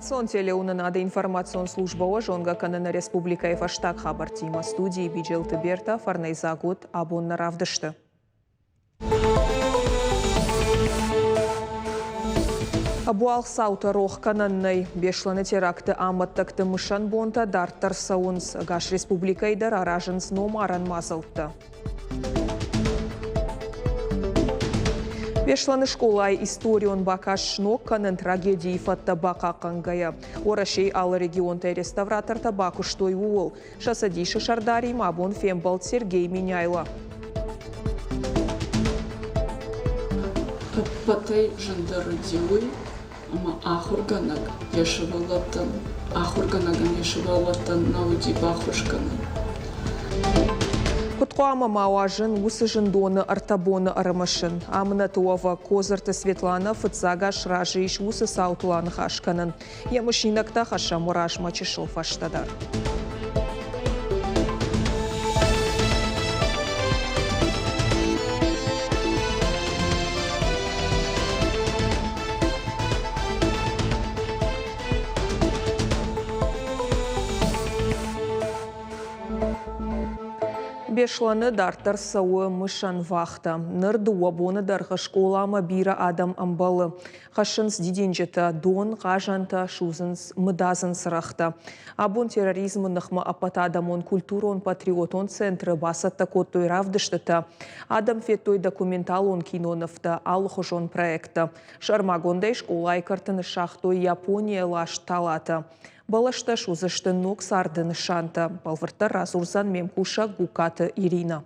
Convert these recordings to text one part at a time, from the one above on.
Национ телеуынынады информацион службӕ уӕ зонгӕ кӕны нӕ республикӕйы фӕстаг хабӕрттимӕ. Студийы Биджелты Берта, фӕрнӕйдзаг уыд абон нӕ равдысты. Ӕбуалгъ цаутӕ рох кӕнӕн нӕй. Беслӕны теракты амӕттӕгты мысӕн бонтӕ дарддӕр цӕуынц. Ӕгас республикӕйы дӕр аразынц номарӕн мадзӕлттӕ. Беслӕны скъолайы историон бакаст сног кӕнын трагедийы фӕдтӕ бахъахъхъӕнгӕйӕ. Уӕрӕсейы алы регионтӕй реставратортӕ бакуыстой ууыл. Сӕ цӕдисы сӕрдаримӕ абон фембӕлд Сергей Меняйло. Ӕппӕтӕй зындӕр уыди уый, ӕмӕ ахуыргӕнӕг йӕ сывӕллӕттӕн, ахуыргӕнӕгӕн йӕ сывӕллӕттӕн нӕ уыди баххуыс кӕнын. Куыд хъуамӕ ма уа зын уыцы зындоны ӕртӕ боны ӕрымысын? Амынӕты уӕвӕг Козырты Светланӕ фыццаг аз сразы ис уыцы цаутыл аныхас кӕнын. Йӕ мысинӕгтӕ хӕссӕм уӕ размӕ чысыл фӕстӕдӕр. Беслӕны дарддӕр цӕуы мысӕн вахтӕ. Ныр дыууӕ боны дӕргъы скъоламӕ бирӕ адӕм ӕмбӕлы. Хӕссынц дидинджытӕ, дон, хъазӕнтӕ, судзынц мыдадзын цырӕгътӕ. Абон терроризмы ныхмӕ ӕппӕтадӕмон культурон-патриотон центры бацӕттӕ кодтой равдыстытӕ. Адӕм федтой документалон кинонывтӕ, алыхуызон проекттӕ. Сӕрмагондӕй скъолайы кӕрты ныссагътой Японийӕ ласт талатӕ. Бӕлӕстӕ суыдзысты ног царды нысантӕ. Бӕлвырддӕр радзурдзӕн ме мкусӕг Гуккаты Иринӕ.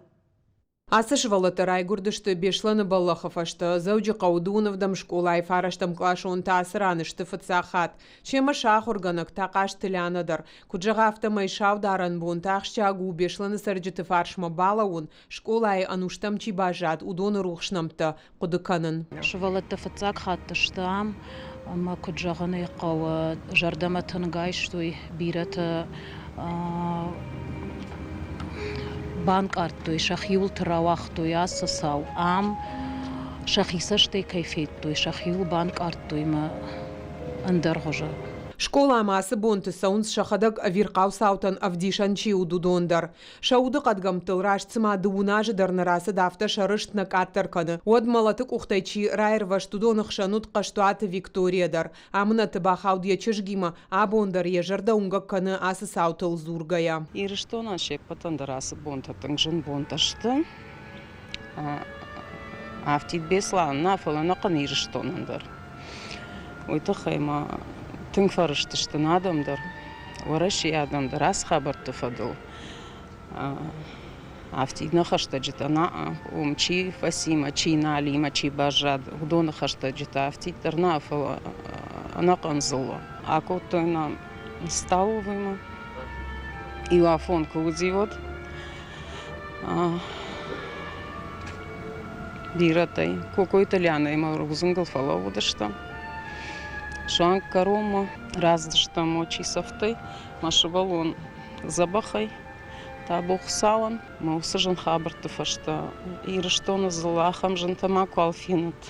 Ацы сывӕллӕттӕ райгуырдысты Беслӕны бӕллӕхы фӕстӕ. Дзӕуджыхъӕуы дыууын скъолайы фарӕстӕмкъласонтӕ ацы ран сты фыццаг хатт. Семӕ сӕ ахуыргӕнӕг Тахъазты Лянӕ дӕр. Куыд зӕгъы, афтӕмӕй саударӕн бонты ахсджиаг у Беслӕны цӕрджыты фарсмӕ балӕууын, скъолайы ӕнустӕм чи баззад, уыдоны рухс нӕмттӕ хъуыды кӕнын. Сывӕллӕттӕ фыццаг хатт сты ам, ӕмӕ куыд зӕгъын ӕй хъӕуы, зӕрдӕмӕ тынг айстой, бирӕтӕ банкъардтой, сӕхиуылты рауагътой ацы цау. Ам сӕхи цӕстӕй кӕй федтой, сӕхиуыл банкъардтой мӕ ӕндӕргъуызы. Скъоламӕ ацы бонты цӕуынц сӕхӕдӕг ӕвирхъау цаутӕн ӕвдисӕн чи уыд, уыдон дӕр. Сӕ уды хъӕдгӕмттыл раст цыма дыууын азы дӕр нӕ рацыд, афтӕ сӕ рыст нӕ къаддӕр кӕны. Уӕд мӕлӕты къухтӕй чи раирвӕзт, уыдоны хсӕн уыд Хъӕстуаты Виктория дӕр. Амынӕты бахауд йӕ чызгимӕ, абон дӕр йӕ зӕрдӕ уынгӕг кӕны ацы цаутыл дзургӕйӕ. Ирыстонӕн се ппӕтӕн дӕр ацы бонтӕ тынг зын бонтӕ сты. Афтид Беслӕн нӕ, фӕлӕ ӕнӕхъӕн Ирыстонӕн дӕр. Уый тыххӕй ма тынг фӕрыстысты нӕ адӕм дӕр, Уӕрӕсейы адӕм дӕр ацы хабӕртты фӕдыл. Афтид нӕ хӕстӕджытӕ нӕ, уым чи фӕци мӕ чи нал и мӕ чи баззад, уыдоны хӕстӕджытӕ афтид дӕр нӕ, фӕлӕ ӕнӕхъӕн дзыллӕ. Акодтой нӕ столовыймӕ. Иу афон куы уыди, уӕд бирӕтӕй Кокойты Лианӕимӕ рудзынгыл фӕлӕууыдыстӕм. Суанг кӕронмӕ рацыдыстӕм очи сӕфтӕй, мӕ сывӕллон дзӕбӕхӕй, табу Хуыцауӕн. Мӕ уыцы зын хабӕртты фӕстӕ Ирыстоны дзыллӕ ахӕм зынтӕ макуал фенӕд.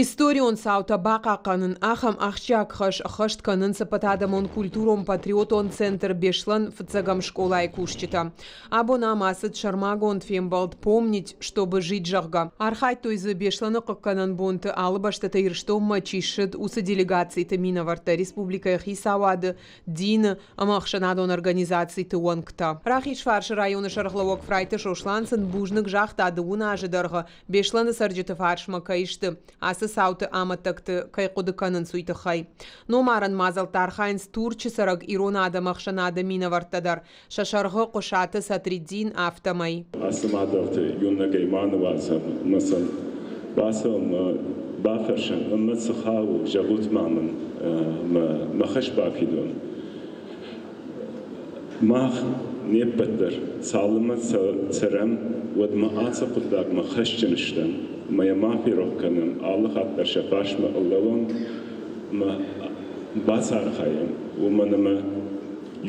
Историон цаутӕ бахъахъхъӕнын ахӕм ахсджиаг хӕс ӕххӕст кӕнынц ӕппӕтадӕмон культурон-патриотон центр Беслӕн фыццӕгӕм скъолайы кусджытӕ. Абон ам ацыд сӕрмагонд фембӕлд «Помнить, чтобы жить», зӕгъгӕ. Архайдтой дзы Беслӕны хъыггӕнӕн бонты алы бӕстӕтӕ Ирыстонмӕ чи ссыд, уыцы делегациты минӕвӕрттӕ, республикӕйы хицауады, дины ӕмӕ ӕхсӕнадон организациты уӕнгтӕ. Рахизфарсы районы сӕргълӕууӕг Фрайты Сослан сын бузныг загъта дыууын азы дӕргъы Беслӕны цӕрджыты фарсмӕ кӕй сты, ацы цауты амӕттӕгты кӕй хъуыды кӕнынц, уый тыххӕй. Номарӕн мадзӕлтты архайынц Турчы цӕрӕг ирон адӕмы ӕхсӕнады минӕвӕрттӕ дӕр, сӕ сӕргъы Хъуысаты Сатриддин, афтӕмӕй. Ацы мадзӕлтты иунӕгӕй ма ныуадзӕм ӕмӕ сӕм бацӕуӕм бафӕрсӕм, ӕмӕ цы хауы, зӕгъут ма мын, мӕ хӕс бафидон. Мах не ппӕт дӕр, цалынмӕ цӕрӕм, уӕдмӕ ацы хъуыддагмӕ хӕсджын стӕм ӕмӕ йӕ ма ферох кӕнӕм, алы хатт дӕр сӕ фарсмӕ ӕрлӕууӕм ӕмӕ бацархайӕм, уымӕн ӕмӕ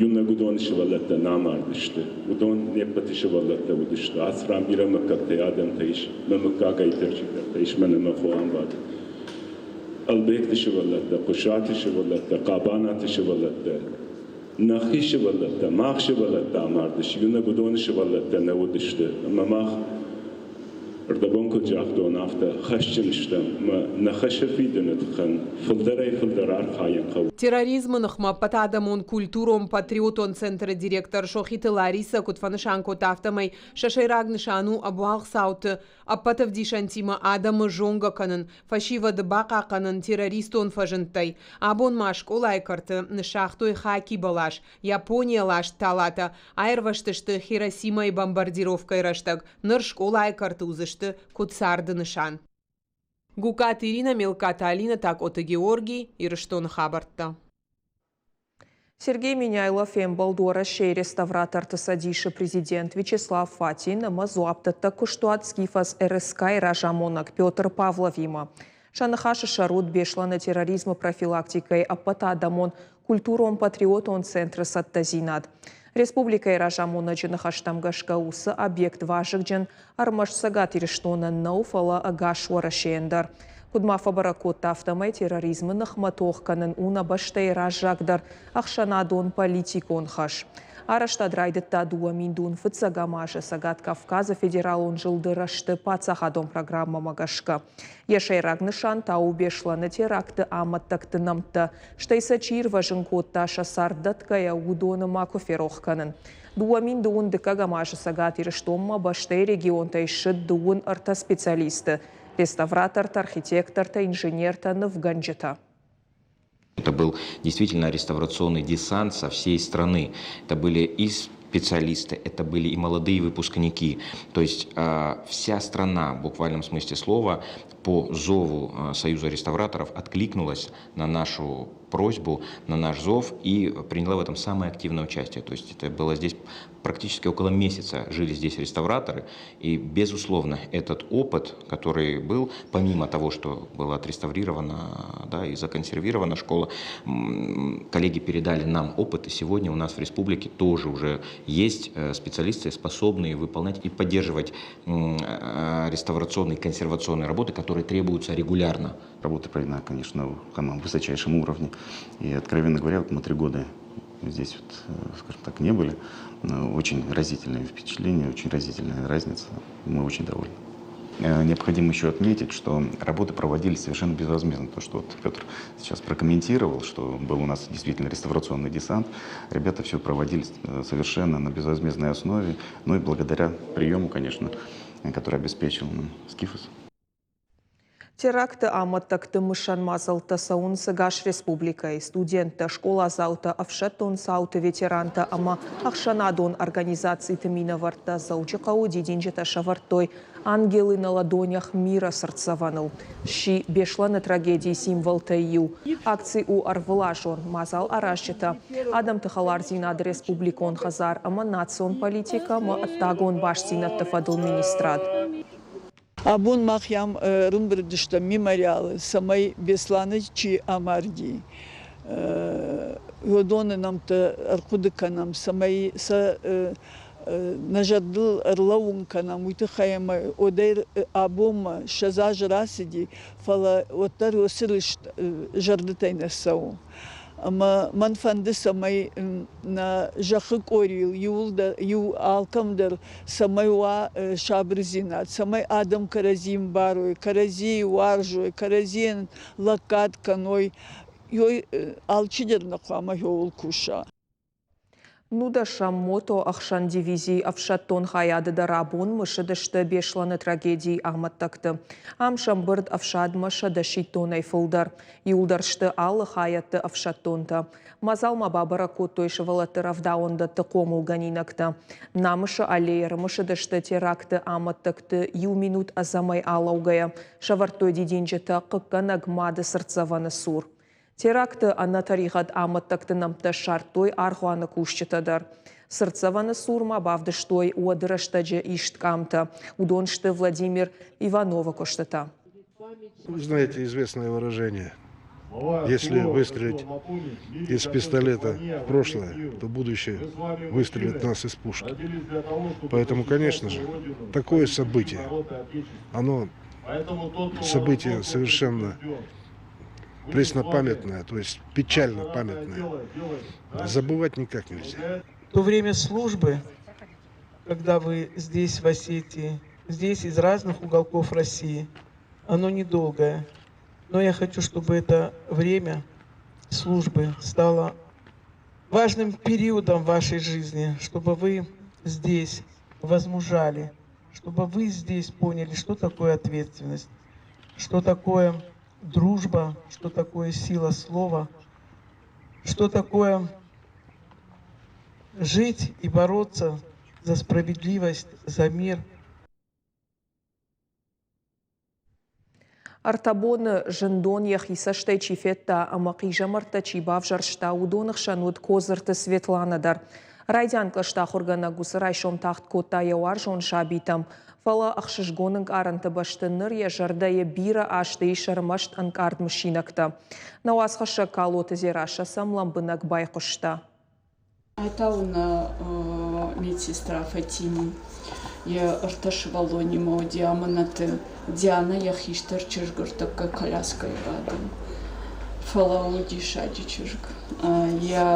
иунӕг уыдоны сывӕллӕттӕ нӕ амардысты. Уыдон не ппӕты сывӕллӕттӕ уыдысты. Ацы ран бирӕ мыггӕгтӕй адӕмтӕ ис, мӕ мыггагӕй дӕр чидӕртӕ ис, мӕнӕ мӕ хо ам бады. Ӕлбегты сывӕллӕттӕ, Хъуысаты сывӕллӕттӕ, Хъабанаты сывӕллӕттӕ, нӕхи сывӕллӕттӕ, мах сывӕллӕттӕ амардысты, иунӕг уыдоны сывӕллӕттӕ нӕ уыдысты. Ӕмӕ мах ӕрдӕбон куыд загътон, афтӕ хӕсджын стӕм ӕмӕ нӕ хӕсы фидыны тыххӕн фылдӕрӕй-фылдӕр архайын хъӕуы. Терроризмы ныхмӕ ӕппӕтадӕмон культурон-патриотон центры директор Сохиты Ларисӕ куыд фӕнысан кодта, афтӕмӕй сӕ сӕйраг нысан у ӕбуалгъ цауты ӕппӕт ӕвдисӕнтимӕ адӕмы зонгӕ кӕнын, фӕсивӕды бахъахъхъӕнын террористон фӕзындтӕй. Абон ма скъолайы кӕрты ныссагътой хаки бӕлас, Японийӕ ласт талатӕ аирвӕзтысты Хиросимӕйы бомбардировкӕйы рӕстӕг, ныр скъолайы кӕрты уыдзысты куыд царды нысан. Гукъаты Иринӕ, Мелкаты Алинӕ, Такъоты Георгий, Ирыстоны хабӕрттӕ. Сергей Меняйло фембӕлд Уӕрӕсейы реставраторты цӕдисы президент Вячеслав Фатин ӕмӕ дзуапдӕттӕг куыстуат Скифос РСК-йы разамонӕг Петр Павловимӕ. Сӕ ныхасы сӕр уыд Беслӕны терроризмы профилактикӕйы ӕппӕтадӕмон культурон-патриотон центры цӕттӕдзинад. Республикӕйы разамонӕджы ныхӕстӕм гӕсгӕ уыцы объект вазыгджын ӕрмӕст Цӕгат Ирыстонӕн нӕу, фӕлӕ ӕгас Уӕрӕсейӕн дӕр. Куыд ма фӕбӕрӕг кодта, афтӕмӕй терроризмы ныхмӕ тох кӕнын у нӕ бӕстӕйы раззагдӕр ӕхсӕнадон-политикон хӕс. Арӕзтад райдыдта 2000 фыццӕгӕм азы Цӕгат Кавказы федералон зылды рӕзты паддзахадон программӕмӕ гӕсгӕ. Йӕ сӕйраг нысан та у Беслӕны теракты амӕттӕгты нӕмттӕ, стӕй сӕ чи ирвӕзын кодта сӕ цард дӕтгӕйӕ, уыдоны макуы ферох кӕнын. 2012 дыккӕгӕм азы Цӕгат Ирыстонмӕ бӕстӕйы регионтӕй ссыд 33 специалисты – реставратортӕ, архитектортӕ, инженертӕ, нывгӕнджытӕ. Это был действительно реставрационный десант со всей страны. Это были и специалисты, это были и молодые выпускники. То есть вся страна, в буквальном смысле слова, по зову Союза реставраторов откликнулась на нашу просьбу, на наш зов и приняла в этом самое активное участие. То есть это было здесь практически около месяца жили здесь реставраторы. И, безусловно, этот опыт, который был, помимо того, что была отреставрирована, да, и законсервирована школа, коллеги передали нам опыт, и сегодня у нас в республике тоже уже есть специалисты, способные выполнять и поддерживать реставрационные и консервационные работы, которые требуются регулярно. Работа проведена, конечно, на высочайшем уровне. И, откровенно говоря, вот мы 3 года здесь, вот, скажем так, не были. Но очень разительное впечатление, очень разительная разница. Мы очень довольны. Необходимо еще отметить, что работы проводились совершенно безвозмездно. То, что вот Петр сейчас прокомментировал, что был у нас действительно реставрационный десант. Ребята все проводили совершенно на безвозмездной основе. Ну и благодаря приему, конечно, который обеспечил нам Скифос. Теракты амӕттӕгты мысӕн мадзӕлттӕ цӕуынц ӕгас республикӕйы. Студенттӕ, скъоладзаутӕ, ӕфсӕддон цауты ветерантӕ ӕмӕ ӕхсӕнадон организациты минӕвӕрттӕ Дзӕуджыхъӕуы дидинджытӕ сӕвӕрдтой «Ангелы на ладонях мира» цыртдзӕвӕныл. Сси Беслӕны трагедийы символтӕй иу. Акци у ӕрвылазон. Мадзал аразджытӕ Адӕмты хӕлардзинады республикон хӕдзар ӕмӕ национ политикӕ ӕмӕ ӕддагон бастдзинӕдты фӕдыл министрад. Абон мах ам ӕрымбырд стӕм мемориалы, цӕмӕй Беслӕны чи амарди, уыдоны нӕмттӕ ӕрхъуыды кӕнӕм, цӕмӕй сӕ нӕ зӕрдыл ӕрлӕууын кӕнӕм, уый тыххӕй ӕмӕ уӕдӕй абонмӕ 20 азы рацыди, фӕлӕ уӕддӕр уыцы рыст зӕрдӕтӕй нӕ цӕуы. Ӕмӕ мӕн фӕнды, цӕмӕй нӕ зӕххы къорийыл иуылдӕр, иу алкӕм дӕр цӕмӕй уа сабырдзинад, цӕмӕй адӕм кӕрӕдзи ӕмбарой, кӕрӕдзийы уарзой, кӕрӕдзийӕн лӕггад кӕной, алчидӕр нӕ хъуамӕ ууыл куса. Нудӕсӕм мотоӕхсӕн дивизийы ӕфсӕддон хайады дӕр абон мысыдысты Беслӕны трагедийы амӕттӕгты. Ам сӕмбырд ӕфсадмӕ 100 сидтонӕй фылдӕр. Иуылдӕр сты алы хайӕдты ӕфсӕддонтӕ. Мадзал ма бабӕрӕг кодтой сывӕллӕтты рӕвдауӕндӕтты хъомылгӕнинӕгтӕ. Намысы аллейы ӕрымысыдысты теракты амӕттӕгты иу минут ӕдзӕмӕй алӕугӕйӕ. Сӕвӕрдтой дидинджытӕ хъыггӕнӕг мады цыртдзӕвӕны цур. Теракты ӕнӕтӕригъӕд амӕттӕгты нӕмттӕ ссардтой аргъуаны кусджытӕ дӕр. Цыртдзӕвӕны цур ма бавдыстой уӕды рӕстӕджы ист къамтӕ. Уыдон сты Владимир Ивановы куыстытӕ. Вы знаете известное выражение. Если выстрелить из пистолета в прошлое, то будущее выстрелит нас из пушки. Поэтому, конечно же, такое событие, оно событие совершенно Преснопамятное, то есть печально памятное. Забывать никак нельзя. То время службы, когда вы здесь, в Осетии, здесь из разных уголков России, оно недолгое. Но я хочу, чтобы это время службы стало важным периодом вашей жизни, чтобы вы здесь возмужали, чтобы вы здесь поняли, что такое ответственность, что такое дружба, что такое сила слова, что такое жить и бороться за справедливость, за мир – Ӕртӕ боны зындон йӕхи цӕстӕй чи федта ӕмӕ хъизӕмӕрттӕ чи бавзӕрста, уыдоны хсӕн уыд Кодзырты Светланӕ дӕр. Райдиан кълӕсты ахуыргӕнӕг уыцы райсом тагъд кодта йӕ уарзон сабитӕм, фӕлӕ ӕхсызгон ӕнкъарӕнты бӕсты ныр йӕ зӕрдӕйы бирӕ азты ис ӕрмӕст ӕнкъард мысинӕгтӕ. Нӕ уацхӕссӕг Калоты Дзерассӕ сӕм лӕмбынӕг байхъуыста. Айтауына медсестра Фатима йӕ ӕртӕ сывӕллонимӕ уыди амынӕты. Диана йӕ хистӕр чызг ӕртӕккӕ коляскӕйы бады. Фӕлӕ у диссаджы чызг. Йӕ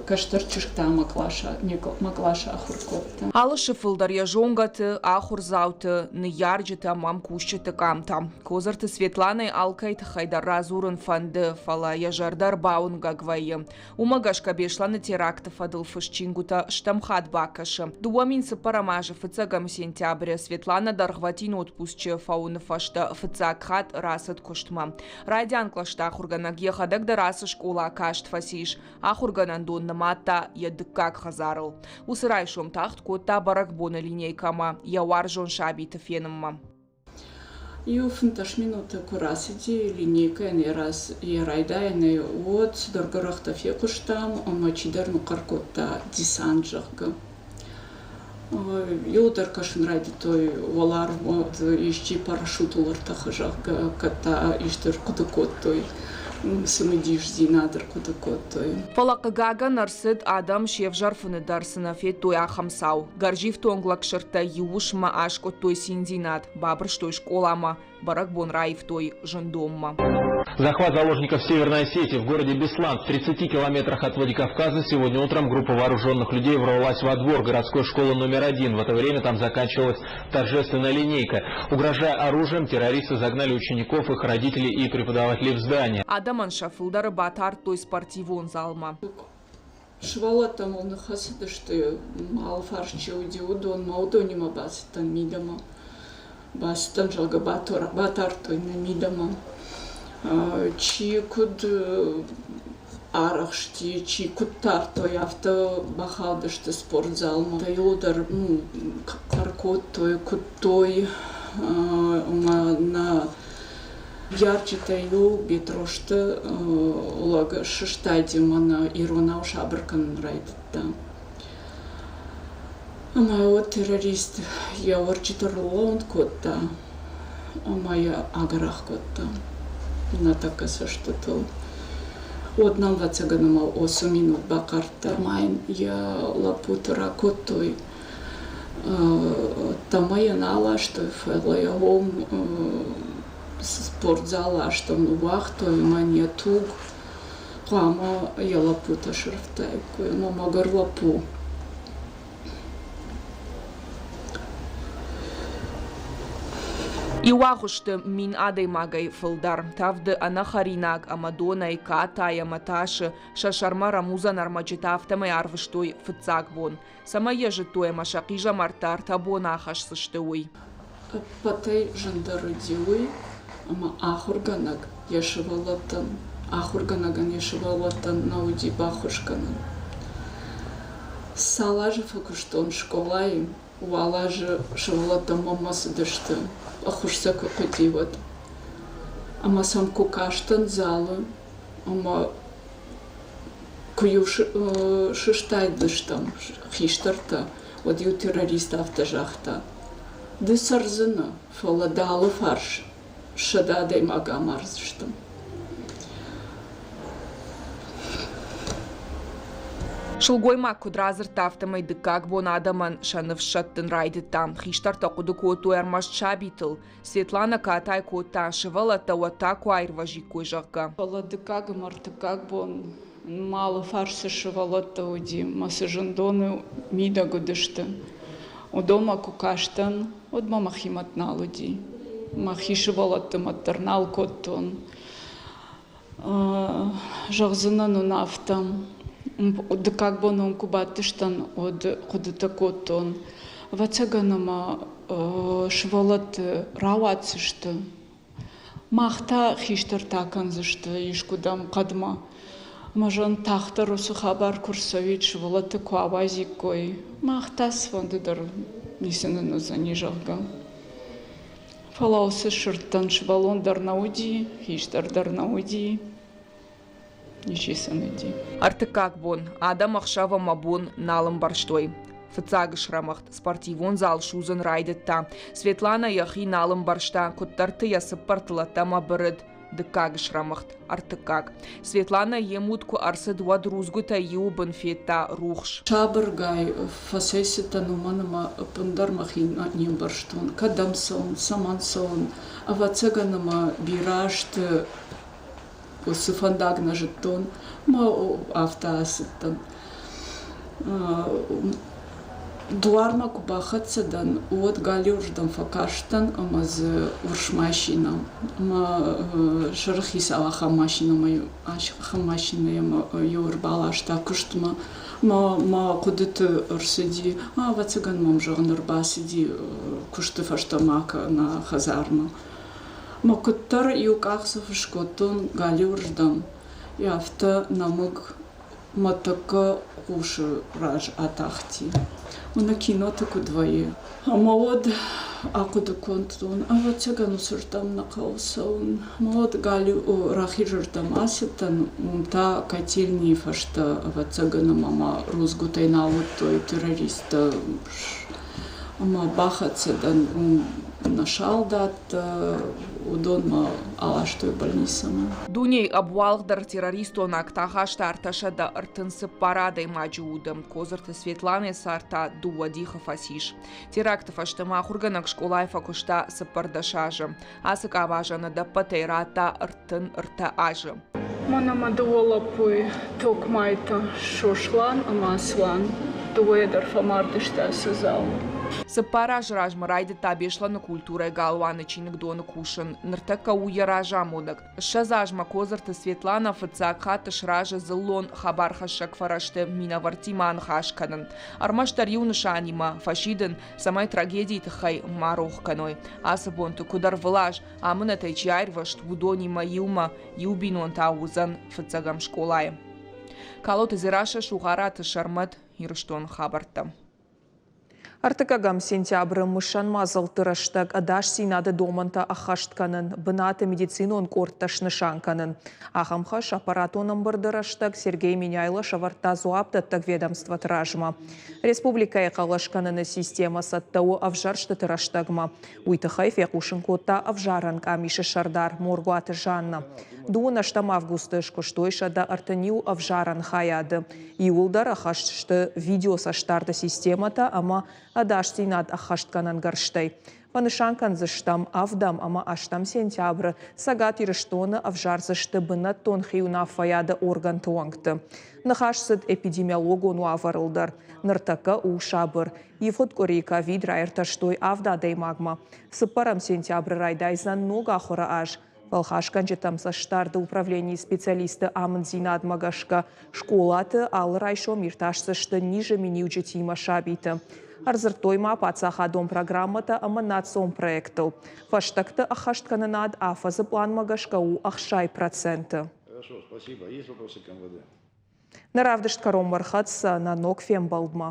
кӕстӕр чызг та мӕ къласы ахуыр кодта. Алы сыфыл дӕр йӕ зонгӕты, ахуырдзауты, ныййарджыты ӕмӕ ӕмкусджыты къамтӕ. Кодзырты Светланӕйы алкӕй тыххӕй дӕр радзурын фӕнды, фӕлӕ йӕ зӕрдӕ ӕрбауынгӕг вӕййы. Уымӕ гӕсгӕ Беслӕны теракты фӕдыл фыст чингуытӕ стӕм хатт бакӕсы. 2004 азы фыццӕгӕм сентябры Светлана дӕргъвӕтин отпусчы фӕуыны фӕстӕ фыццаг хатт рацыд куыстмӕ. Райдиан кълӕсты ахуыргӕнӕг йӕхӕдӕг дӕр ацы скъола каст фӕцис. Ахуыргӕнӕндон нымадта йӕ дыккаг хӕдзарыл. Уыцы райсом тагъд кодта бӕрӕгбоны линейкӕмӕ йӕ уарзон сабиты фенынмӕ. Иу 15 минуты куы рацыди линейкӕйӕн йӕ райдайӕнӕй, уӕд цыдӕр гӕрӕхтӕ фехъуыстам ӕмӕ чидӕр ныхъхъӕр кодта десант, зӕгъгӕ. Иуылдӕр кӕсын райдыдтой уӕларвмӕ, исчи парашютыл ӕртӕхы, зӕгъгӕ, кӕд та исты ӕрхъуыды кодтой, цымыдисдзинад ӕрхъуыды кодтой. Фӕлӕ, хъыгагӕн, ӕрцыд, адӕм се взӕр фыны дӕр цы нӕ федтой, ахӕм цау. Гӕрзифтонг лӕгсырдтӕ иу уысммӕ аскъуыдтой циндзинад, бабырстой скъоламӕ, бӕрӕгбон раивтой зындонмӕ. Захват заложников Северной Осетии в городе Беслан в 30 километрах от Владикавказа сегодня утром группа вооруженных людей ворвалась во двор городской школы номер один. В это время там заканчивалась торжественная линейка. Угрожая оружием, террористы загнали учеников, их родителей и преподавателей в здание. Адӕмӕн сӕ фылдӕры батардтой спортивон залмӕ. Сывӕллӕттӕ мыл ныххӕцыдысты, алыфарс чи уыди, уыдонмӕ, уыдонимӕ бацыдтӕн мидӕмӕ. Бацыдтӕн, зӕгъгӕ, батардтой нӕ мидӕмӕ. Чи куыд арӕхсти, чи куыд тардтой, афтӕ бахаудысты спортзалмӕ. Иуылдӕр хъӕр кодтой, куыдтой ӕмӕ нӕ Ныййарджытӕй-иу Бетрозты лӕг сыстади мӕнӕ иронау сабыр кӕнын райдыдта. Ӕмӕ уӕд террорист йӕ уӕрджыты роллоунд кодта ӕмӕ йӕ агӕрах кодта нӕ тӕккӕ цӕстытыл. Уӕд нӕм, ӕвӕццӕгӕн, ӕмӕ уыцы минут бахъардта. Ма йын йӕ лӕппуты ракодтой Тӕмӕ йӕ нӕ аластой, фӕлӕ йӕ уым спортзалы астӕу ныууагътой ӕмӕ йын йӕ туг хъуамӕ йӕ лӕппутӕ сӕрфтаиккой. Ӕмӕ мӕгуыр лӕппу Иу агъуысты 1000 адӕймагӕй фылдӕр. Тӕвды ӕнӕхӕринаг ӕмӕ донӕй, катай ӕмӕ тасы сӕ сӕрмӕ рӕмудзӕн ӕрмӕджытӕ афтӕмӕй арвыстой фыццаг бон. Цӕмӕй йӕ зыдтой ӕмӕ сӕ хъизӕмӕрттӕ ӕртӕ боны ахӕсдзысты, уый. Ӕппӕтӕй зындӕр уыди уый, ӕмӕ ахуыргӕнӕг йӕ сывӕллӕттӕн, ахуыргӕнӕгӕн йӕ сывӕллӕттӕн нӕ уыди баххуыс кӕнӕн. Цал азы фӕкуыстон скъолайы, уал азы сывӕллӕттӕ мӕнмӕ цыдысты, ӕххуыс сӕ куы хъуыди, уӕд. Ӕмӕ сӕм куы кастӕн залы, ӕмӕ Куы-иу сыстадыстӕм хистӕртӕ, уӕд-иу террорист афтӕ загъта: «Ды цӕрдзынӕ, фӕлӕ дӕ алыфарс 100 адӕймаг амардзыстӕм». Сылгоймаг куыд радзырдта, афтӕмӕй дыккаг бон адӕмӕн сӕ ныфс сӕттын райдыдта. Хистӕртӕ хъуыды кодтой ӕрмӕст сабитыл. Светланӕ катай кодта, сывӕллӕттӕ уӕд та куы аирвӕзиккой, зӕгъгӕ. Фӕлӕ дыккаг ӕмӕ ӕртыккаг бон мӕ алыфарс цы сывӕллӕттӕ уыди мӕ цы зындоны мидӕг уыдысты, уыдонмӕ куы кастӕн, уӕд мӕ мӕхи мӕт нал уыди. Мӕхи сывӕллӕтты мӕт дӕр нал кодтон. Зӕгъдзынӕн уын афтӕ, дыккаг бон уым куы бадтыстӕн, уӕд хъуыдытӕ кодтон, ӕвӕццӕгӕн ӕмӕ сывӕллӕтты рауадздзысты, мах та хистӕртӕ кӕндзысты искуыдӕм хъӕдмӕ. Ӕмӕ зӕгъын, тагъддӕр уыцы хабар куы рцӕуид, сывӕллӕтты куы ауадзиккой, мах та цыфӕнды дӕр ницы нын уыдзӕни, зӕгъгӕ. Фӕлӕ уыцы сырдтӕн сывӕллон дӕр нӕ уыди, хистӕр дӕр нӕ уыди, ничи сын уыди. Ӕртыккаг бон адӕм ӕхсӕв ӕмӕ бон нал ӕмбӕрстой. Фыццаг срӕмыгъд спортивон зал судзын райдыдта. Светланӕ йӕхи нал ӕмбӕрста, куыддӕрты йӕ цыппӕртыл ӕддӕмӕ бырыд. Дыккаг срӕмыгъд, ӕртыккаг. Светланӕ йе муд куы ӕрцыд, уӕд рудзгуытӕй иуы бын федта рухс. Сабыргай фӕцӕйцыдтӕн, уымӕн ӕмӕ ӕппындӕр мӕхи не мбӕрстон, кӕдӕм цӕуын, цӕмӕн цӕуын. Ӕвӕццӕгӕн ӕмӕ бирӕ азты уыцы фӕндаг нӕ зыдтон, ӕмӕ афтӕ ацыдтӕн. Дуармӕ куы бахӕццӕ дӕн, уӕд галиуырдӕм фӕкастӕн ӕмӕ дзы урс машинӕ ӕмӕ сӕры хицау ахӕм машинӕмӕ ахӕм машинӕйӕ иу ӕрбаласта куыстмӕ. Мӕ мӕ хъуыдыты ӕрцыди, ӕвӕццӕгӕн мӕм зӕгъын ӕрбацыди куысты фӕстӕмӕ кӕнӕ хӕдзармӕ. Мӕ куыддӕр иу къахдзӕф скодтон галиуырдӕм, афтӕ нӕмыг мӕ тӕккӕ хъусы раз атахти. Мӕнӕ киноты куыд вӕййы. Ӕмӕ уӕд ахъуыды кодтон, ӕвӕццӕгӕн уыцырдӕм нӕ хъӕуы цӕуын. Ӕмӕ уӕд галиу рахизырдӕм ацыдтӕн, уым та котельнийы фӕстӕ, ӕвӕццӕгӕн, ӕмӕ мӕ рудзгуытӕй нал уыдтой террористтӕ. Ӕмӕ бахӕццӕ дӕн уым нӕ салдаттӕ, уыдон мӕ аластой больницӕмӕ. Дунейы ӕбуалгъдӕр террористон акт ахаста 334 адӕймаджы уды. Кодзырты Светланӕ цард та дыууӕ дихы фӕцис. Теракты фӕстӕ ма ахуыргӕнӕг скъолайы фӕкуыста 14 азы. Ацы къабазӕн ӕдӕппӕтӕй радта 33 азы. Мӕнӕ мӕ дыууӕ лӕппуйы Токмайтӕ Сослан ӕмӕ Аслан дыууӕйӕ дӕр фӕмард сты ацы залы. Цыппар азы размӕ райдыдта Беслӕны культурӕйы галуаны чиныгдоны кусын. Ныртӕккӕ у йӕ разамонӕг. 20 азмӕ Кодзырты Светланӕ фыццаг хатт сразы дзыллон хабархӕссӕг фӕрӕзты минӕвӕрттимӕ аныхас кӕнын. Ӕрмӕстдӕр иу нысанимӕ – фӕсидын, цӕмӕй трагедийы тыххӕй ма рох кӕной. Ацы бонты куыд ӕрвылаз, амынӕтӕй чи аирвӕзт, уыдонимӕ иумӕ иу бинонтӕ уыдзӕн фыццӕгӕм скъолайы. Калоты Дзерассӕ, Сугъараты Сӕрмӕт, Ирыстоны хабӕрттӕ. Ӕртыккӕгӕм сентябры мысӕн мадзӕлтты рӕстӕг ӕдасдзинады домӕнтӕ ӕххӕст кӕнын, бынаты медицинон къордтӕ снысан кӕнын. Ахӕм хӕс аппаратон ӕмбырды рӕстӕг Сергей Меняйло сӕвӕрдта дзуапдӕттӕг ведомствоты размӕ. Республикӕйы хъӕлӕс кӕныны системӕ цӕттӕ у ӕвзӕрстыты рӕстӕгмӕ. Уый тыххӕй фехъусын кодта ӕвзарӕн къамисы сӕрдар Моргуаты Жанна. Дыууын ӕстӕм августы скуыстой 131 ӕвзарӕн хайады. Иууылдӕр ӕххӕст сты видеоцӕстдарды системӕтӕ ӕмӕ ӕдасдзинад ӕххӕстгӕнӕн гӕрзтӕй. Фӕнысан кӕндзыстӕм, ӕвдӕм ӕмӕ ӕстӕм сентябры Цӕгат Ирыстоны ӕвзардзысты бынӕттон хиуынаффӕйады органты уӕнгты. Ныхас цыд эпидемиологон уавӕрыл дӕр. Ныртӕккӕ у сабыр. Ивгъуыд къуыри ковид раиртӕстой авд адӕймагмӕ. Цыппӕрӕм сентябры райдайдзӕн ног ахуыры аз. Фӕлхасгӕнджытӕм цӕстдарды управленийы специалистты амынддзинадмӕ гӕсгӕ скъолаты алы райсом иртасдзысты низы миниуджытимӕ сабиты. Ӕрдзырдтой ма паддзахадон программӕтӕ ӕмӕ национ проекттыл. Фӕстӕгты ӕххӕсткӕнынад афӕдзы пъланмӕ гӕсгӕ у 60%. Нӕ равдыст кӕронмӕ рхӕццӕ нӕ ног фембӕлдмӕ.